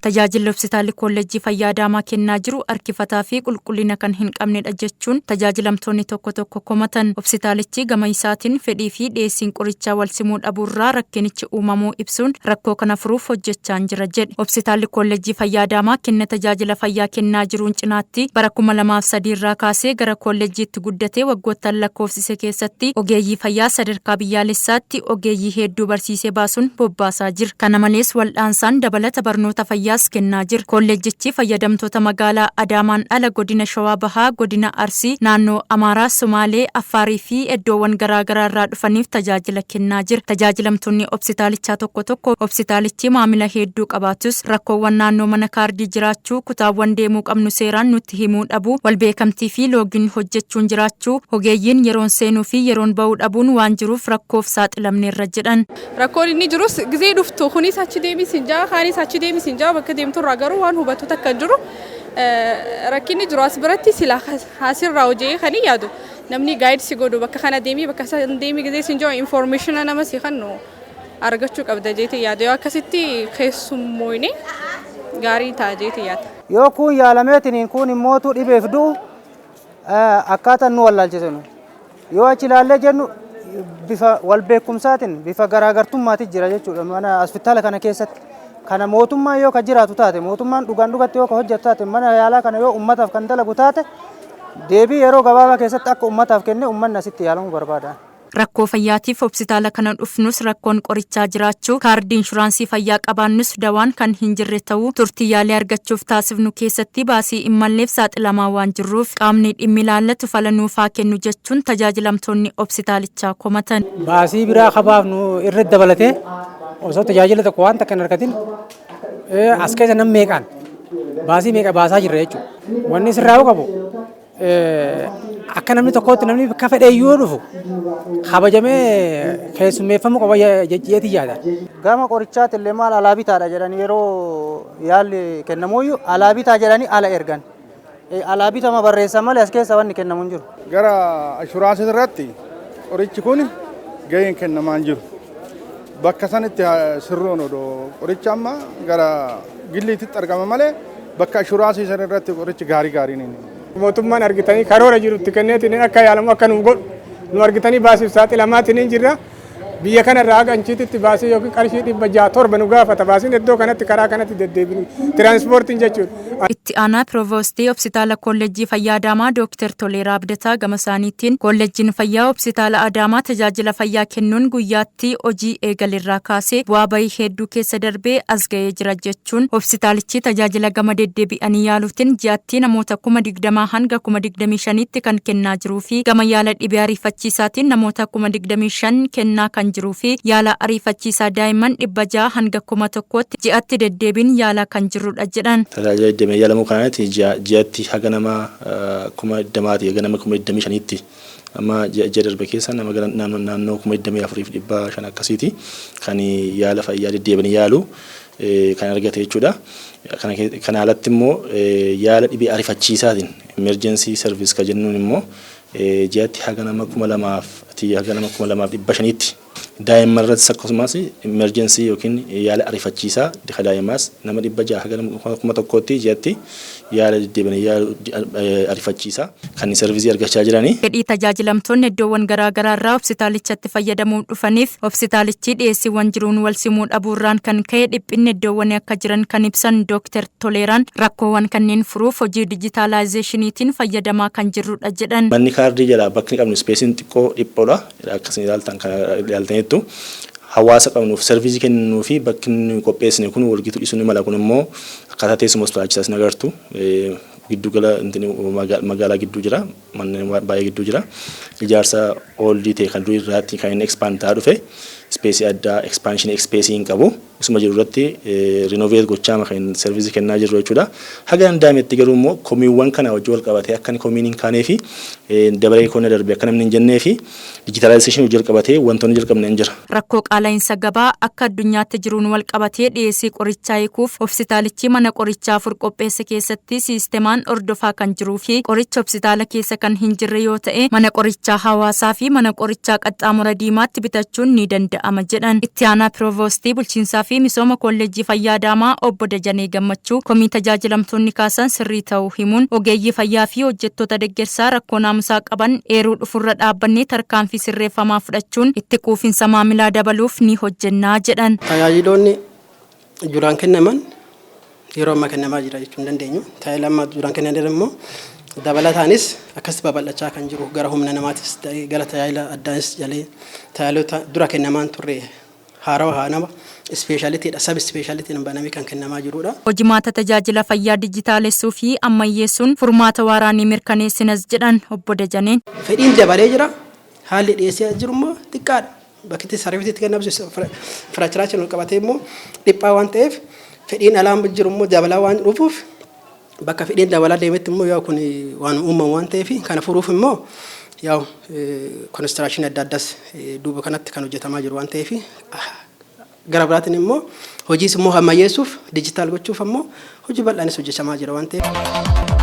Tajaajilli Hospitaalli Kolleejjii Fayyaa Adaamaa kennaa jiru harkifataa fi qulqullina kan hin qabnedha jechuun tajaajilamtoonni tokko tokko komatan. Hospitaalichi gama isaatiin fedhii fi dhiyeessiin qorichaa wal simuu dhabuurraa rakkinichi uumamuu ibsuun rakkoo kana furuuf hojjechaan jira jedhe. Hospitaalli Kolleejjii Fayyaa Adaamaa kenna tajaajila fayyaa kennaa jiruun cinaatti bara 2003 irraa kaasee gara kolleejjiitti guddatee waggoottan lakkoofsise keessatti ogeeyyii fayyaa sadarkaa biyyaalessaatti ogeeyyii hedduu barsiisee baasuun bobbaasaa jira. Kana malees wal'aansaan dabalata barnoota fayyaas kennaa jira. Kolleejjichi fayyadamtoota magaalaa Adaamaan ala godina Shawaa Bahaa, godina Arsii, naannoo Amaaraa, Somaalee, Affaarii fi iddoowwan garaagaraa irraa dhufaniif tajaajila kennaa jira. Tajaajilamtoonni hospitaalichaa tokko tokko hospitaalichi maamila hedduu qabaatus rakkoowwan naannoo mana kaardii jiraachuu, kutaawwan deemuu qabnu seeraan nutti himuu dhabuu, wal beekamtii fi loogiin hojjechuun jiraachuu, ogeeyyiin yeroon seenuu fi yeroon ba'uu dhabuun waan jiruuf rakkoof saaxilamneerra jedhan. Rakkoon inni jirus gizee dhuftu kunis achi deemis hin jaa, kaanis achi deemis hin jaa, bakka deemturraa garuu waan hubatu takka hin jiru. Rakkinni jiru as biratti sila asirraa hojii kan yaadu namni guide si godhu, bakka kana deemii, bakka san deemii gizee sin jiru information nama si kennu argachuu qabda jeetee yaada. Yoo akkasitti keessummoyne gaarii ta'a jeetee yaada. Yoo kun yaalameetiin kun immootu dhibeef du'u akkaataan nu wallaalchisanu. Yoo achi ilaallee jennu bifa wal beekumsaatiin bifa garaagartummaatiin jira jechuudha mana hospitaala kana keessatti. Kana mootummaan yoo ka jiraatu taate, mootummaan dhugaan dhugatti yoo ka hojjetu taate, mana yaalaa kana yoo ummataaf kan dalagu taate, deebii yeroo gabaabaa keessatti akka ummataaf kenne ummanni asitti yaalamuu barbaada. Rakkoo fayyaatiif hospitaala kana dhufnus rakkoon qorichaa jiraachuu, kaardii inshuraansii fayyaa qabaannus dawaan kan hin jirre ta'uu, turtii yaalii argachuuf taasifnu keessatti baasii immalleef saaxilamaa waan jirruuf qaamni dhimmi ilaallatu fala nuufaa kennu jechuun tajaajilamtoonni hospitaalichaa komatan. Baasii biraa kabaafnu irratti dabalatee osoo tajaajila tokko waan takka hin argatin as keessa nam meeqaan baasii meeqa baasaa jirra jechuudha. Wanni sirraa'uu qabu akka namni tokkotti namni bakka fedhe yoo dhufu kabajamee keessummeeffamuu qaba jeetii yaada. Gama qorichaatti illee maal alaa bitaadha jedhanii yeroo yaalli kennamuyyuu alaa bitaa jedhanii ala ergan. Alaa bitama barreessan malee as keessa wanni kennamu hin jiru. Gara inshuraansii irratti qorichi kun gaheen kennamaa hin jiru. Bakka sanitti sirroon odoo qoricha amma gara gilliititti argama malee bakka inshuraansii san irratti qorichi gaarii gaariin hin Mootummaan argitanii karoora jirutti kenneetiin akka yaalamu akka nu godhu nu argitanii baasiif saaxilamaatiin hin jirra. Biyya kanarraa haga achiitti baasii yookiin qarshii 607 nu gaafata. Baasiin iddoo kanatti karaa kanatti deddeebinu tiraanspoortiin jechuudha. Itti aanaa Pirovoostii Hospitaala Kolleejjii Fayyaa Adaamaa Dooktar Toleeraa Abdataa gama isaaniitiin Kolleejjiin Fayyaa Hospitaala Adaamaa tajaajila fayyaa kennuun guyyaatti hojii eegalerraa kaasee bu'aa bahii hedduu keessa darbee as ga'ee jira jechuun hospitaalichi tajaajila gama deddeebi'anii yaaluutiin ji'atti namoota 20,000 hanga 25,000tti kan kennaa jiruu fi gama yaala dhibee ariifachiisaatiin namoota 25,000 kennaa kan jiruu fi yaala ariifachiisaa daa'imman 600 hanga 1,000tti ji'atti deddeebiin yaalaa kan jirudha jedhan. Tajaajila deddeebiin yaalamuu kanaatti ji'atti haga nama 20,000ti haga nama 25,000tti, amma ji'a darbe keessa nama naannoo 24,500 akkasiiti kan yaala fayyaa deddeebiin yaalu kan argate jechuudha. Kana alatti immoo yaala dhibee ariifachiisaatiin emergency service ka jennuun immoo ji'atti haga nama 2000 haga nama 2500tti, daa'imman irrattis akkasumas emergency yookiin yaala ariifachiisaa ka daa'immaas nama 600 haga nama 1,000tti ji'atti yaala deddeebiin yaala ariifachiisaa kan service argachaa jiranii. Fedhii tajaajilamtoonni iddoowwan garaagaraa irraa hospitaalichatti fayyadamuuf dhufaniif hospitaalichi dhiyeessiiwwan jiruun wal simuu dhabuurraan kan ka'e dhiphinni iddoowwan akka jiran kan ibsan Dooktar Toleeraan rakkoowwan kanneen furuuf hojii dijitaalaayizeeshiniitiin fayyadamaa kan jirrudha jedhan. Manni kaardii jalaa bakki qabnu spaceiin xiqqoo dhiphoodha. Akkasii ilaaltan kan ilaaltaniittu. Hawaasa qabnuuf service kennuu fi bakki nuyi qopheessine kun walgituu dhiisuu ni mala. Kun immoo akkaataa teessuma hospitaalichaas ni agartu. Giddu gala magaalaa gidduu jira. Manneen baay'ee gidduu jira. Ijaarsa old ta'e kan durii irraatti kan inni expand ta'aa dhufe space addaa expansion space hin qabu. Isuma jiru irratti renovate gochaa kan service kennaa jirru jechuudha. Haga danda'ametti garuu immoo komiiwwan kana wajjin wal qabatee akka inni komiin hin kaanee fi dabaree koona darbe akka namni hin jennee fi digitalization wajjin wal qabatee wantoonni jalqabne hin jira. Rakkoo qaala'insa gabaa akka addunyaatti jiruun wal qabatee dhiyeessii qorichaa hiikuuf hospitaalichi mana qorichaa afur qopheesse keessatti siistemaan hordofaa kan jiruu fi qoricha hospitaala keessa kan hin jirre yoo ta'e mana qorichaa hawaasaa fi mana qorichaa qaxxaamura diimaatti bitachuun ni danda'ama jedhan. Itti aanaa Pirovoostii bulchiinsaa fi Misooma Kolleejjii Fayyaa Adaamaa Obbo Dajanee Gammachuu komii tajaajilamtoonni kaasan sirrii ta'uu himuun, ogeeyyii fayyaa fi hojjettoota deeggarsaa rakkoo naamusaa qaban eeruu dhufurra dhaabbannee tarkaanfii sirreeffamaa fudhachuun itti quufinsa maamilaa dabaluuf ni hojjennaa jedhan. Tajaajiloonni duraan kennaman yeroo ammaa kennamaa jira jechuu hin dandeenyu. Tajaajila ammaa duraan kennaman immoo dabalataanis akkas babal'achaa kan jiru, gara humna namaatis ta'ee, gara tajaajila addaanis jalee, tajaajilota dura kennamaan turre haarawa haa nama ispeeshaalitiidha, sab ispeeshaalitiin banamee kan kennamaa jirudha. Hojimaata tajaajila fayyaa dijitaalessuu fi ammayyeessuun furmaata waaraa ni mirkaneessinas jedhan Obbo Dajaneen. Fedhiin dabalee jira. Haalli dhiyeessee jiru immoo xiqqaadha. Bakki itti sarviisiitti kennamu, infrastructure wal qabatee immoo dhiphaa waan ta'eef, fedhiin alaan jiru immoo dabalaa waan dhufuuf, bakka fedhiin dabalaa deemetti immoo yaa kun waan uumamu waan ta'eef, kana furuuf immoo yaa construction adda addaas duuba kanatti kan hojjetamaa jiru waan ta'eef, gara biraatiin immoo hojiis immoo ammayyeessuuf, digital gochuuf ammoo hojii bal'aanis hojjetamaa jira waan ta'eef.